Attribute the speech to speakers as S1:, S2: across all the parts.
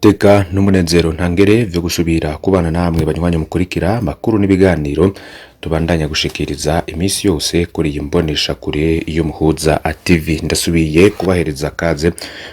S1: Teka n'umunezero ntangere vyo gusubira kubana namwe banywanyi mukurikira makuru n'ibiganiro tubandanya gushikiriza iminsi yose kuri iyi mbonesha kure y'Umuhuza TV. Ndasubiye kubahereza kaze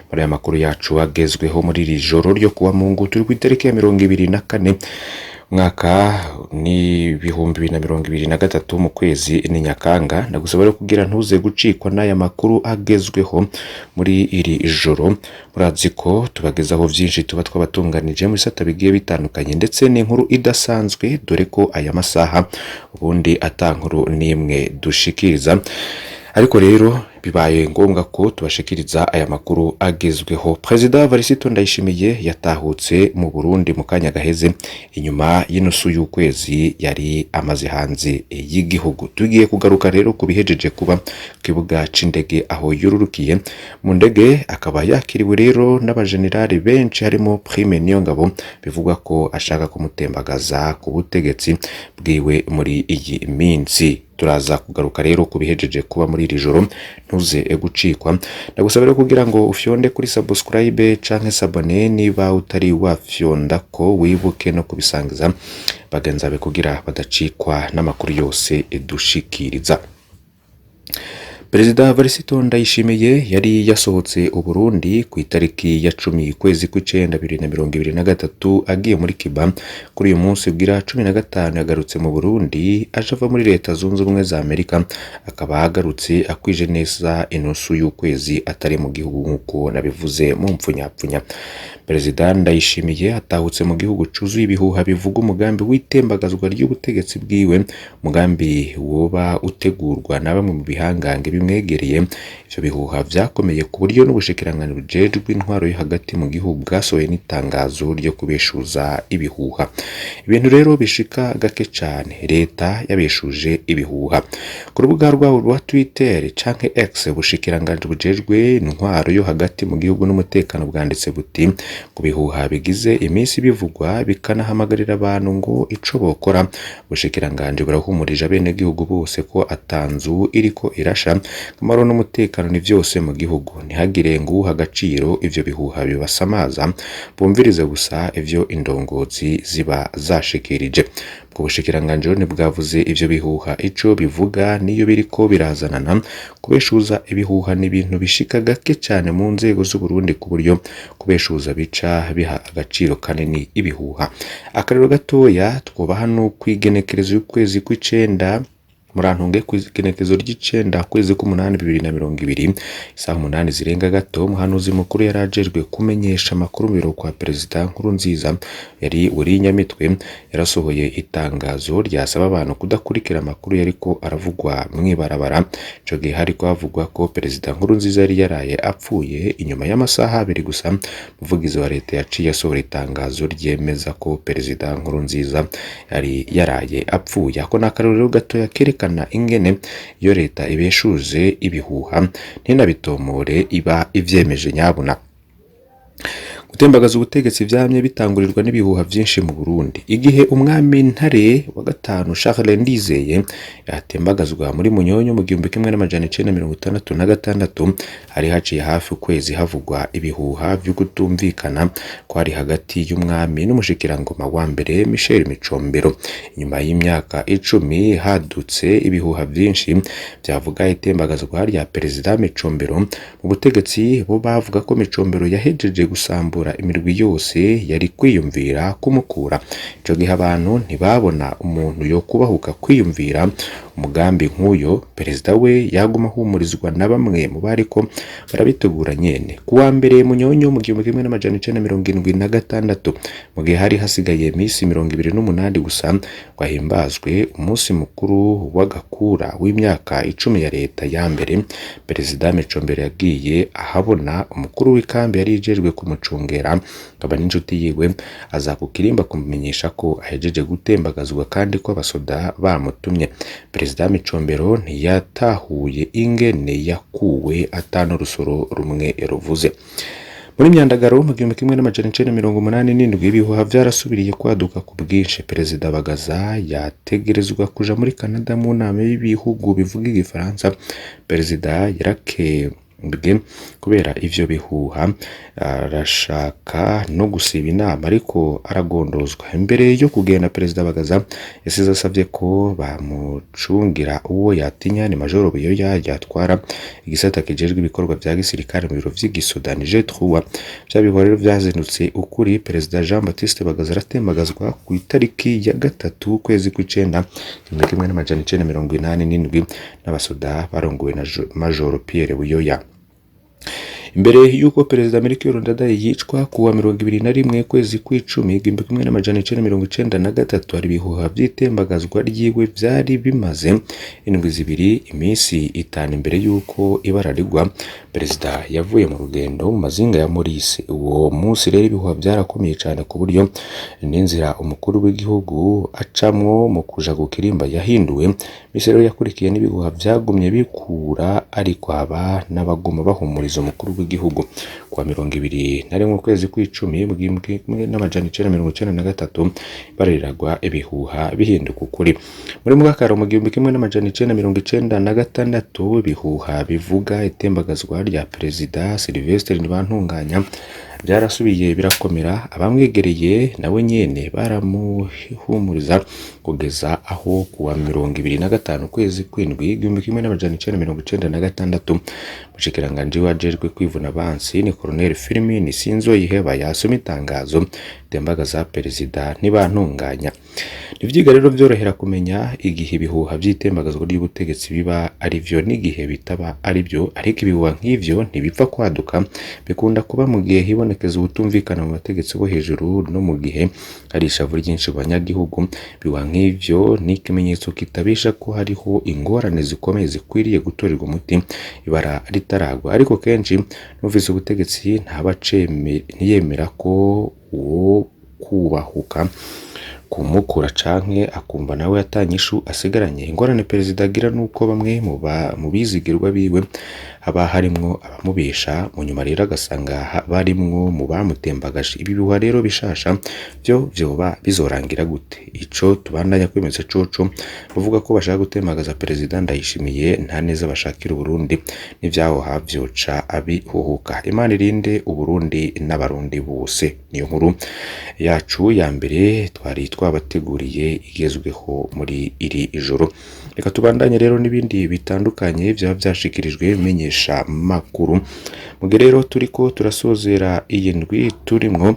S1: muri aya makuru yacu agezweho muri iri joro ryo kuwa Mungu, turi ku itariki ya 24 mwaka ni 2023, mu kwezi ni Nyakanga. Ndagusaba rero kugira ntuze gucikwa n'aya makuru agezweho muri iri joro. Murazi ko tubagezaho vyinshi tuba twabatunganije mu bisata bigiye bitandukanye, ndetse n'inkuru idasanzwe, dore ko aya masaha ubundi ata nkuru n'imwe dushikiriza, ariko rero bibaye ngombwa ko tubashikiriza aya makuru agezweho. Perezida Varisito Ndayishimiye yatahutse mu Burundi mu kanya gaheze, inyuma y'inusu y'ukwezi yari amaze hanze y'igihugu. Tugiye kugaruka rero ku bihejeje kuba ku kibuga c'indege aho yururukiye mu ndege, akaba yakiriwe rero n'abajenerali benshi harimo Prime Niyongabo, bivugwa ko ashaka kumutembagaza ku butegetsi bwiwe muri iyi minsi. Turaza kugaruka rero ku bihejeje kuba muri iri joro, ntuze gucikwa. Ndagusaba rero kugira ngo ufyonde kuri subscribe canke s'abonner niba utari wafyonda, ko wibuke no kubisangiza bagenzi bawe kugira badacikwa n'amakuru yose dushikiriza. Perezida Varisito Ndayishimiye yari yasohotse Uburundi ku itariki ya 10 kwezi kw'icenda 2023 agiye muri Cuba. Kuri uyu munsi bwira 15 yagarutse mu Burundi aje ava muri Leta Zunze Ubumwe za Amerika, akaba agarutse akwije neza inusu y'ukwezi atari mu gihugu, nk'uko nabivuze mu mpfunyapfunya. Perezida Ndayishimiye atahutse mu gihugu cuzuye ibihuha bivuga umugambi w'itembagazwa ry'ubutegetsi bwiwe, umugambi woba utegurwa na bamwe mu bihangange bimwegereye. Ivyo bihuha vyakomeye ku buryo n'ubushikiranganji bujejwe intwaro yo hagati mu gihugu bwasohoye n'itangazo ryo kubeshuza ibihuha. Ibintu rero bishika gake cane leta yabeshuje ibihuha. Ku rubuga rwabo rwa Twitter canke X, ubushikiranganji bujejwe intwaro yo hagati mu gihugu n'umutekano bwanditse buti: ku bihuha bigize iminsi bivugwa bikanahamagarira abantu ngo ico bokora, ubushikiranganji burahumurije abenegihugu bose ko atanzu iriko irasha, amahoro n'umutekano ni vyose mu gihugu. Ntihagire nguha agaciro ivyo bihuha bibasamaza, bumvirize gusa ivyo indongozi ziba zashikirije. Ubwo bushikiranganji rero ntibwavuze ivyo bihuha ico bivuga niyo biriko birazanana. Kubeshuza ibihuha ni ibintu bishika gake cane mu nzego z'Uburundi, ku buryo kubeshuza bica biha agaciro kanini ibihuha. Akarero gatoya twubaha no kw'igenekerezo y'ukwezi kw'icenda, murantunge, kw'igenekerezo ry'icenda kwezi k'umunani 2020, isaha 8 zirenga gato, umuhanuzi mukuru yari ajejwe kumenyesha amakuru mu biro kwa Perezida Nkurunziza, yari Willy Nyamitwe, yarasohoye itangazo ryasaba abantu kudakurikira amakuru yariko aravugwa mw'ibarabara. Ico gihe hariko havugwa ko Perezida Nkurunziza yari yaraye apfuye. Inyuma y'amasaha 2 gusa, umuvugizi wa leta yaciye asohora itangazo ryemeza ko Perezida Nkurunziza yari yaraye apfuye. Ako ni akarorero gatoya kerekana ingene iyo leta ibeshuje ibihuha ntinabitomore iba ivyemeje nyabuna. Gutembagaza ubutegetsi vyamye bitangurirwa n'ibihuha vyinshi mu Burundi. Igihe umwami Ntare wa gatanu Charles Ndizeye yatembagazwa muri Munyonyo mu 1966, hari haciye hafi ukwezi havugwa ibihuha vyo kutumvikana kwari hagati y'umwami n'umushikirangoma wa mbere Michel Micombero. Inyuma y'imyaka 10 hadutse ibihuha vyinshi vyavuga itembagazwa rya Perezida Micombero. Mu butegetsi bo bavuga ko Micombero yahejeje gusambura imirwi yose yari kwiyumvira kumukura. Ico gihe abantu ntibabona umuntu yo kubahuka kwiyumvira umugambi nk'uyo. Perezida we yaguma ahumurizwa na bamwe mu bariko barabitegura nyene. Kuwa mbere Munyonyo mu 1976, mu gihe hari hasigaye iminsi 28 gusa ngo ahimbazwe umunsi mukuru w'agakura w'imyaka 10 ya leta ya mbere, Perezida Micombero yagiye ahabona umukuru w'ikambi yari ijejwe kumucungera, akaba n'inshuti yiwe, aza ku kirimba kumumenyesha ko ahejeje gutembagazwa kandi ko abasoda bamutumye. Perezida Micombero ntiyatahuye ingene yakuwe ata n'urusoro rumwe ruvuze. Muri Myandagaro mu 1987 ibihuha vyarasubiriye kwaduka ku bwinshi. Perezida Bagaza yategerezwa kuja muri Canada mu nama y'ibihugu bivuga igifaransa. Perezida mugambwe kubera ivyo bihuha, arashaka no gusiba inama ariko aragondozwa. Imbere yo kugenda, Perezida Bagaza yasize asavye ko bamucungira uwo yatinya, ni Majoro Buyoya yatwara igisata kijejwe ibikorwa vya gisirikare mu biro vy'igisoda Niger 3. Vya bihuha rero vyazindutse ukuri. Perezida Jean Baptiste Bagaza aratembagazwa ku itariki ya 3 ukwezi kw'icenda 1987 n'abasoda barongowe na Majoro Pierre Buyoya. Imbere y'uko Perezida Melchior Ndadaye yicwa kuwa 21 kwezi kw'icumi 1993, hari ibihuha vy'itembagazwa ryiwe vyari bimaze indwi 2. Iminsi 5 imbere y'uko ibara rigwa, Perezida yavuye mu rugendo mu mazinga ya Maurice. Uwo munsi rero ibihuha vyarakomeye cane ku buryo n'inzira umukuru w'igihugu acamwo mu kuja ku kirimba yahinduwe. Misi rero yakurikiye n'ibihuha vyagumye bikura, ariko haba n'abaguma bahumuriza umukuru w'igihugu. Kuwa 21 ukwezi kw'icumi 1993 bariragwa, ibihuha bihinduka ukuri. Muri Mugakaro mu 1996, ibihuha bivuga itembagazwa rya Perezida Sylvestre Ntibantunganya byarasubiye birakomera. Abamwegereye nawe nyene baramuhumuriza kugeza aho kuwa 25 ukwezi kw'indwi 1996, umushikiranganji wajejwe kwivuna abansi ni Colonel Firmin Sinzoyiheba yasoma itangazo tembagaza Perezida Ntibantunganya. Ntivyiga rero vyorohera kumenya igihe ibihuha vy'itembagazwa ry'ubutegetsi biba ari vyo n'igihe bitaba ari vyo, ariko ibihuha nk'ivyo ntibipfa kwaduka, bikunda kuba mu gihe hibonekeza ubutumvikana mu bategetsi bo hejuru no mu gihe hari ishavu ryinshi mu banyagihugu. Ibihuha nk'ivyo ni ikimenyetso kitabesha ko hariho ingorane zikomeye zikwiriye gutorerwa umuti ibara ritaragwa, ariko kenshi n'ufise ubutegetsi ntiyemera ko uwo kubahuka kumukura canke akumva nawe atanyishu asigaranye. Ingorane Perezida agira nuko bamwe mu bizigirwa biwe haba harimwo abamubesha, mu nyuma rero agasanga barimwo mu bamutembagaje. Ibi bihuha rero bishasha vyo vyoba bizorangira gute? Ico tubandanya kwemeza coco, bavuga ko bashaka gutembagaza Perezida Ndayishimiye nta neza bashakira Uburundi, n'ivyaho vyoca abihuhuka. Imana irinde Uburundi n'abarundi bose. Niyo nkuru yacu ya mbere twari twabateguriye igezweho muri iri ijoro. Reka tubandanye rero n'ibindi bitandukanye vyaba vyashikirijwe menyesha makuru. Mugihe rero turiko turasozera iyi ndwi turimwo,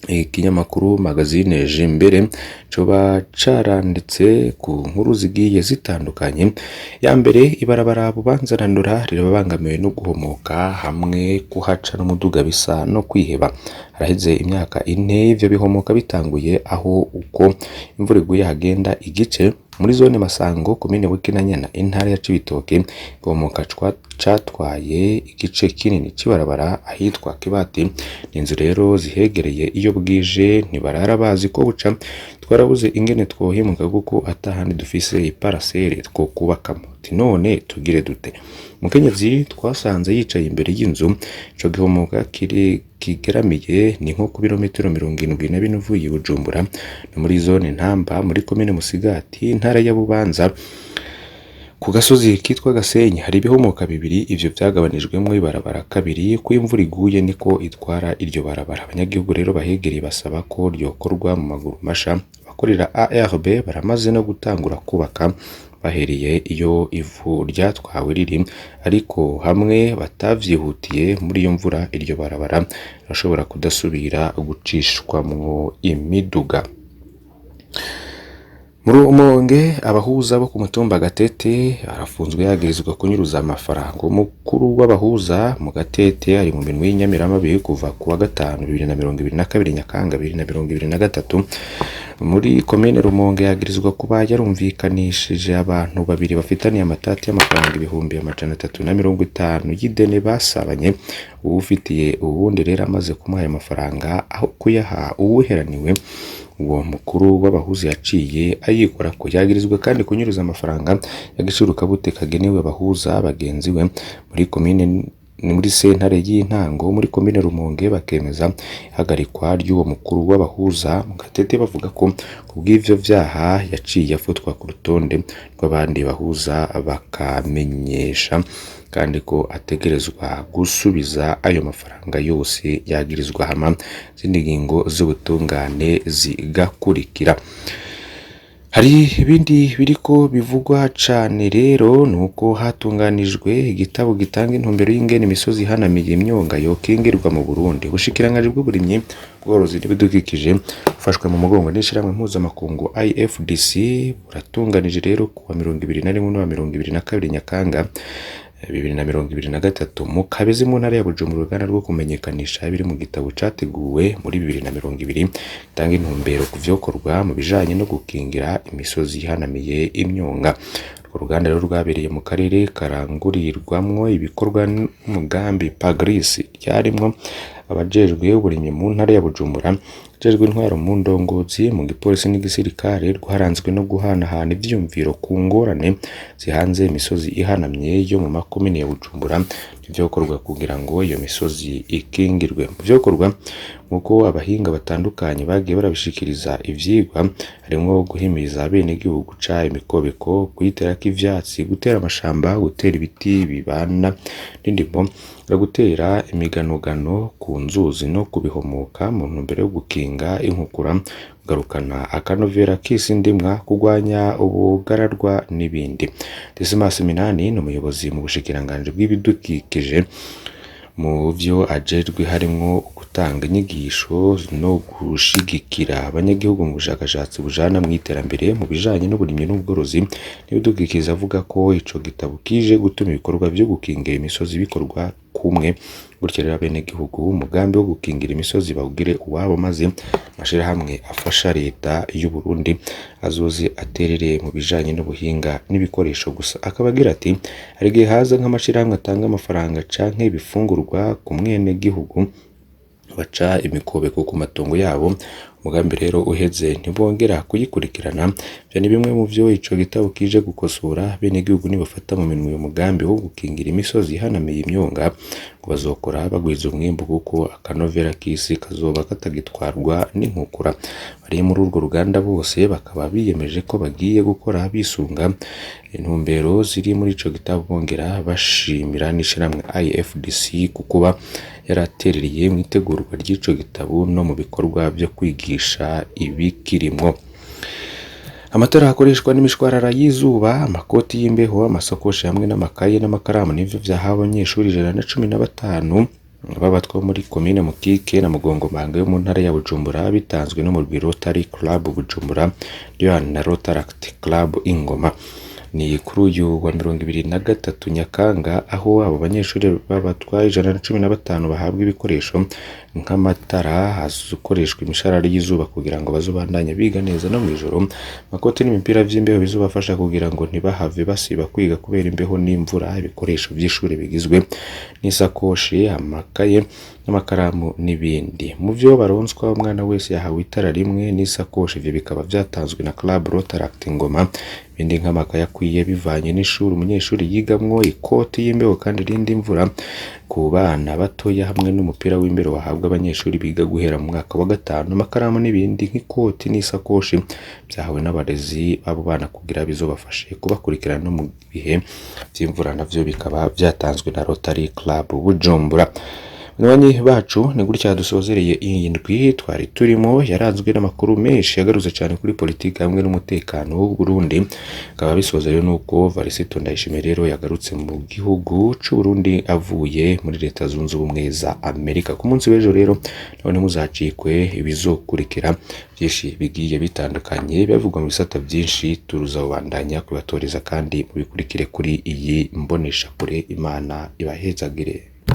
S1: ikinyamakuru magazine Jimbere coba caranditse ku nkuru zigiye zitandukanye. Ya mbere, ibarabara Bubanza na Ndora rirabangamiwe no guhomoka hamwe kuhaca n'umuduga bisa no kwiheba. Haraheze imyaka 4 ivyo bihomoka bitanguye, aho uko imvura iguye hagenda igice muri zone Masango, komine Bukinanyana, intara ya Cibitoke. Guhomoka catwaye igice kinini c'ibarabara ahitwa Kibati. N'inzu rero zihegereye iyo bwije ntibarara bazi ko buca. Twarabuze ingene twohimuka kuko atahandi dufise iparasere two kubakamo. None tugire dute? Umukenyezi twasanze yicaye imbere y'inzu ico gihomoka kiri kigeramiye ni nko ku birometero 74 uvuye i Bujumbura, no muri zone Ntamba muri komine Musigati, intara ya Bubanza. Ku gasozi kitwa Gasenyi hari ibihomoka bibiri, ivyo vyagabanijwemwo ibarabara kabiri. Ko imvura iguye niko itwara iryo barabara. Abanyagihugu rero bahegereye basaba ko ryokorwa mu maguru masha. Abakorera ARB baramaze no gutangura kubaka bahereye iyo ivu ryatwawe riri, ariko hamwe batavyihutiye muri iyo mvura iryo barabara rirashobora kudasubira gucishwamwo imiduga. Muri Rumonge, abahuza bo ku mutumba Gatete arafunzwe yagirizwa kunyuruza amafaranga. Umukuru w'abahuza mu Gatete ari mu minwe y'inyamiramabi kuva ku wa gatanu 2022 Nyakanga 2023 muri komine Rumonge, yagirizwa kuba yarumvikanishije abantu babiri bafitaniye amatati y'amafaranga 350,000 y'ideni basabanye, uwufitiye uwundi rero amaze kumuha ayo mafaranga aho kuyaha uwuheraniwe, uwo mukuru w'abahuza yaciye ayikorako. Yagirizwa kandi kunyuruza amafaranga y'agaciro kabute kagenewe abahuza bagenzi we muri komine muri sentare y'intango muri komine Rumonge, bakemeza ihagarikwa ry'uwo mukuru w'abahuza mu Gatete, bavuga ko kubw'ivyo vyaha yaciye afatwa ku rutonde rw'abandi bahuza, bakamenyesha kandi ko ategerezwa gusubiza ayo mafaranga yose yagirizwa, hama izindi ngingo z'ubutungane zigakurikira. Hari ibindi biriko bivugwa cane rero, nuko hatunganijwe igitabo gitanga intumbero y'ingene imisozi ihanamiye imyonga yokingirwa mu Burundi. Ubushikiranganji bw'uburimyi, ubworozi n'ibidukikije bufashwe mu mugongo n'ishirahamwe mpuzamakungu IFDC buratunganije rero kuwa 21 n'uwa 22 Nyakanga 2023 mu Kabezi mu ntara ya Bujumbura uruganda rwo kumenyekanisha ibiri mu gitabo categuwe muri 2020 gitanga intumbero ku vyokorwa mu bijanye no gukingira imisozi ihanamiye imyonga. Urwo ruganda rero rwabereye mu karere karangurirwamwo ibikorwa n'umugambi PAGRIS, ryarimwo abajejwe uburimyi mu ntara ya Bujumbura, abajejwe intwaro mu ndongozi, mu gipolisi n'igisirikare. Rwaranzwe no guhanahana ivyiyumviro ku ngorane zihanze imisozi ihanamye yo mu makomine ya Bujumbura n'ivyokorwa kugira ngo iyo misozi ikingirwe. Mu vyokorwa, nk'uko abahinga batandukanye bagiye barabishikiriza ivyigwa, harimwo guhimiriza abenegihugu guca imikobeko, kuyiterako ivyatsi, gutera amashamba, gutera ibiti bibana n'indimo, no gutera imiganogano ku nzuzi no kubihomoka mu ntumbero yo gukinga inkukura, kugarukana akanovera k'isi ndimwa, kurwanya ubugararwa n'ibindi. Dismas Minani ni umuyobozi mu bushikiranganji bw'ibidukikije, mu vyo ajejwe harimwo gutanga inyigisho no gushigikira abanyagihugu mu bushakashatsi bujana mw'iterambere mu bijanye n'uburimyi n'ubworozi n'ibidukikije. Avuga ko ico gitabo kije gutuma ibikorwa vyo gukingira imisozi bikorwa kumwe, gutyo rero abenegihugu umugambi wo gukingira imisozi bawugire uwabo, maze amashirahamwe afasha leta y'u Burundi azoze aterere mu bijanye n'ubuhinga n'ibikoresho gusa. Akaba agira ati: hari igihe haza nk'amashirahamwe atanga amafaranga canke ibifungurwa ku mwenegihugu baca imikobeko ku matongo yabo, umugambi rero uheze ntibongera kuyikurikirana. Ivyo ni bimwe mu vyo ico gitabo kije gukosora. Abenegihugu nibafata mu minwe uyu mugambi wo gukingira imisozi ihanamiye imyonga, ngo bazokora bagwiza umwimbu kuko akanovera k'isi kazoba katagitwarwa n'inkukura. Bari muri urwo ruganda bose bakaba biyemeje ko bagiye gukora bisunga intumbero ziri muri ico gitabo, bongera bashimira n'ishirahamwe IFDC ku kuba yaraterereye mw'itegurwa ry'ico gitabo no mu bikorwa vyo kwigisha ibikirimwo. Amatara akoreshwa n'imishwarara y'izuba, amakoti y'imbeho, amasakoshi hamwe n'amakaye n'amakaramu nivyo vyahawe abanyeshuri 115 b'abatwa muri komine Mukike na Mugongomanga yo mu ntara ya Bujumbura, bitanzwe n'umurwi Rotary Club Bujumbura na Rotaract Club Ingoma. Ni kuri uyu wa 23 Nyakanga aho abo banyeshuri b'abatwa 115 bahabwa ibikoresho nk'amatara akoreshwa imisharara y'izuba kugira ngo bazobandanye biga neza no mw'ijoro, amakoti n'imipira vy'imbeho bizobafasha kugira ngo ntibahave basiba kwiga kubera imbeho n'imvura, ibikoresho vy'ishure bigizwe n'isakoshi, amakaye n'amakaramu n'ibindi. Mu vyo baronswa, umwana wese yahawe itara rimwe n'isakoshi, ivyo bikaba vyatanzwe na Club Rotaract Ngoma. Ibindi nk'amakaye akwiye bivanye n'ishuri umunyeshuri yigamwo, ikoti y'imbeho kandi irinda imvura ku bana batoya, hamwe n'umupira w'imbeho wahabwa abanyeshuri biga guhera mu mwaka wa gatanu, amakaramu n'ibindi nk'ikoti n'isakoshi vyahawe n'abarezi b'abo bana kugira bizobafashe kubakurikirana no mu bihe vy'imvura, navyo bikaba vyatanzwe na Rotary Club Bujumbura. Banywanyi bacu, ni gutya dusozereye iyi ndwi twari turimo yaranzwe n'amakuru menshi yagarutse cyane kuri politiki hamwe n'umutekano w'u Burundi. Akaba bisozerewe nuko Varisito Ndayishimiye rero yagarutse mu gihugu c'u Burundi avuye muri Leta Zunze Ubumwe za Amerika. Ku munsi w'ejo rero nabone muzacikwe ibizokurikira byinshi bigiye bitandukanye bivugwa mu bisata byinshi, turuzabandanya kubatoreza kandi mubikurikire kuri iyi mboneshakure. Imana ibahezagire.